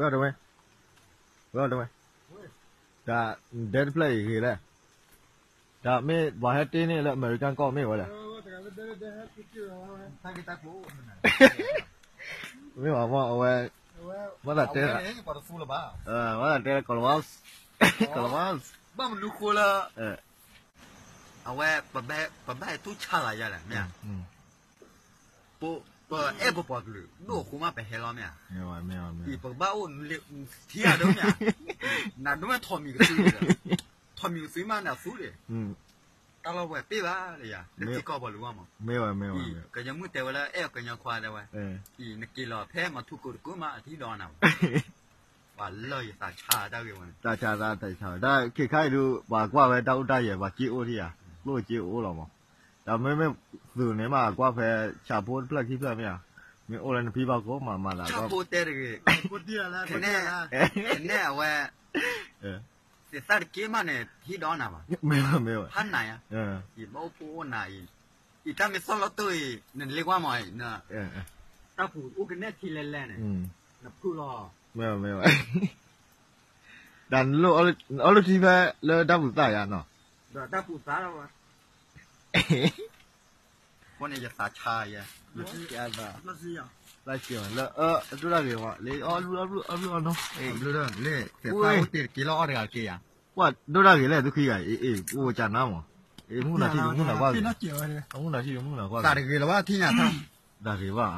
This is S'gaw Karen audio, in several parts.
ဝဲ ဝဲ တၢ်ဒဲတဖျၢၣ်အံၤဂ့ၤလဲၣ်, တၢ်မ့ၢ်ပှၤဟဲတ့န့ၢ်လၢ American ကီၢ်မ့ၢ်ဝဲလဲၣ်, မ့ၢ်ဘၣ်မ့ၢ်အဝဲ, ဘၣ်သးတဲ, ဘၣ်သးတဲလၢ ကီၢ်လဝါ, ကီၢ်လဝါ, ဘၣ်မနုၤဃိလၢ အဝဲ ပဘၣ်ဟဲတူၢ်ဆါလၢယၤလဲၣ်, မ့ၢ်ဧါ, ပအဲၣ်ပပှၤကလုာ် ဒိၣ်အဃိမးပဟဲလီၤ မ့ၢ်ဧါ, ပကဘၣ်အိၣ်ထံဂၤဒိ မ့ၢ်ဧါ, နဒိမ့ၢ်ထိးမံၤကသု, ထိးမံၤကသုမးနသူဒီး, တၢ်လီၢ်ဝဲပ့ၢ်ဘၣ်လၢယၤ လၢထံကီၢ်ပှၤလူၤဘၣ်မး, ကညီမုၣ်တဲဝဲလၢအဲၣ်အီၤကညီခွါတဲဝဲ, အံၤနက့ၤလီၤဖဲမၤထူကိးတကိးမး အထံဒီးနၤဘၣ်, ပှၤလၢယသးဆါတၢ်ဂ့ၢ်ဝဲန့ၣ်, တၢ်ဆါသးတၢ်ဆါဝဲ တၢ်ခဲခါအံၤဒုး ပှၤကွၢ်ဝဲတၢ်အိၣ်တၢ်ယဲၤ ပှၤစ့အိၣ်ထံဧါ, ကျိၣ်စ့အိၣ်လီၤမး, တၢ်မ့မ့ၢ်သုးန့ၣ်မး ကွၢ်ဖဲဆၣ်ဖိတဖျၢၣ်ခံဖျၢၣ်မ့ၢ်ဧါ, မ့ၢ်အိၣ်လၢနဖံဘၣ်ကိးမးမၤသး, ဆၣ်ဖိတဲတဂ့ၤ, ကနဲအဝဲ သ့ၣ်သၣ်တက့ၢ်မးန့ၣ် ဟံးဒီးနၤဘၣ်, မ့ၢ်ဝဲ, ဟါနၤယါ, ယဘၣ်အိၣ်ဖှိၣ်အိၣ်နၤအံၤ, ယတၢ်မ့ၢ်သီၣ်လီၤတိၢ်အံၤ နလ့ကွၢ်မးအံၤ, တၢ်ပူၤအိၣ်ကနဲထံလဲၤလဲၤန့ၣ်, နဖုၣ်လီၤ, မ့ၢ်ဝဲ, တၢ်နလိၣ်အီၣ်လုၢ်ထံဖဲလၢတၢ်ပူၤသၣ်ယါနီၤ, ဒီးတၢ်ပူၤသၣ်လီၤဝဲ, အဃိန့ၣ်ယသးဆါယါ, လၢအဒိၣ်တၢ်ဂ့ၤဝဲ, လၢအဘျုးအဘျုးအဘျုးအနီၤ, လၢသ့ၣ်သၣ်အိၣ်တ့ၢ်တက့ၤလီၤအီၣ်တဂၤတက့ၢ်ယါ, ပှၤဒိၣ်တၢ်ဂ့ၤလဲၣ် သူခံဂၤအံၤ, အ့ၣ် အိၣ်ကနါမး, အ့ၣ် မုၢ်နၤထံၣ်မုၢ်နၤကွၢ်, မုၢ်နၤထံၣ်မုၢ်နၤကွၢ်, သးတဂ့ၤလၢၤဘၣ်ထံၣ်ညါ, တၢ်ဂ့ၤဘၣ်,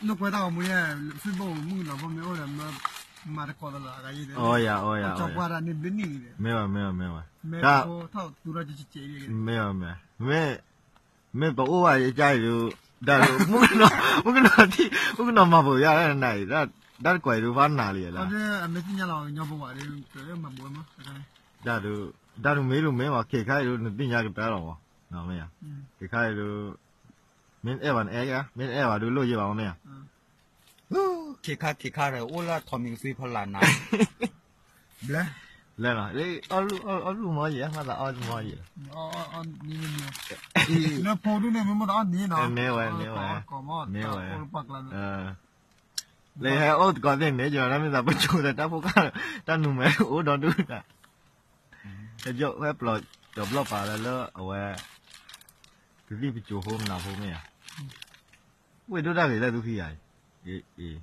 နကွဲတၢ်ဂီၤမူယဲ, Facebook မုၢ်နၤဘီမ့ၢ်အိၣ်ဒီး မၤတကိးသလၢအဂၤယဲ, အီယၤအီယၤ, မ့ၢ်ဝဲမ့ၢ်ဝဲမ့ၢ်ဝဲ, မ့ၢ်ဝဲမ့ၢ်, မ့ၢ်ပအိၣ်ဘၣ်ယကါအံၤဒုး, ဒၣ်ဒုး, မုၣ်ကနီၤထံၣ် မုၣ်ကနီၤမၤပိာ်ယါ, တၢ်တကွၢ်အံၤဒုး ဖးနၤလံ, ဒၣ်ဒုး, ဒၣ်ဒုးမ့ၢ်ဒုးမ့ၢ်မး ခဲခါအံၤဒုး နသ့ၣ်ညါကတၢၢ်လီၤမး, ခဲခါအံၤဒုး, မ့ၢ်အဲၣ်ဘၣ်နအဲၣ်, မ့ၢ်အဲၣ်ဘၣ်ဒုးလိၣ်ယဲဘၣ်မ့ၢ်ဧါ, ခဲခါခဲခါဒီး အိၣ်လၢထိးမံၤကသံဖီလာ်နၤ, ဘျဲ, လၢနီၤ, အီၣ်လုၢ်မီယံၤ, မၤသးအီၣ်လုၢ်မီယံၤ, လၢဖိဒုန့ၣ် မ့ၢ်မ့ၢ်တအီၣ်န့ၣ်နီၤ, မ့ၢ်ဝဲ, မ့ၢ်ဝဲ, မ့ၢ်ဝဲ, လၢဟဲအိၣ်သကိးသ့ၣ်န့ၣ် ယတၢ်မ့ၢ်သးပကၠိဒီးတၢ်ဖိကၢ်, တၢ်နူၤမဲအိၣ်ဒီးဒုးတၢ်, ဟဲကၠိဖဲပျီၤကၠီၤဘျီၣ်ပာ်လၢလၢအဝဲ, ကသံၣ်ပကၠိဖိမနုၤဖိမ့ၢ်ဧါ, ဝဲဒိၣ်တၢ်ဂ့ၤလၢသူခံဂၤအံၤ, အ့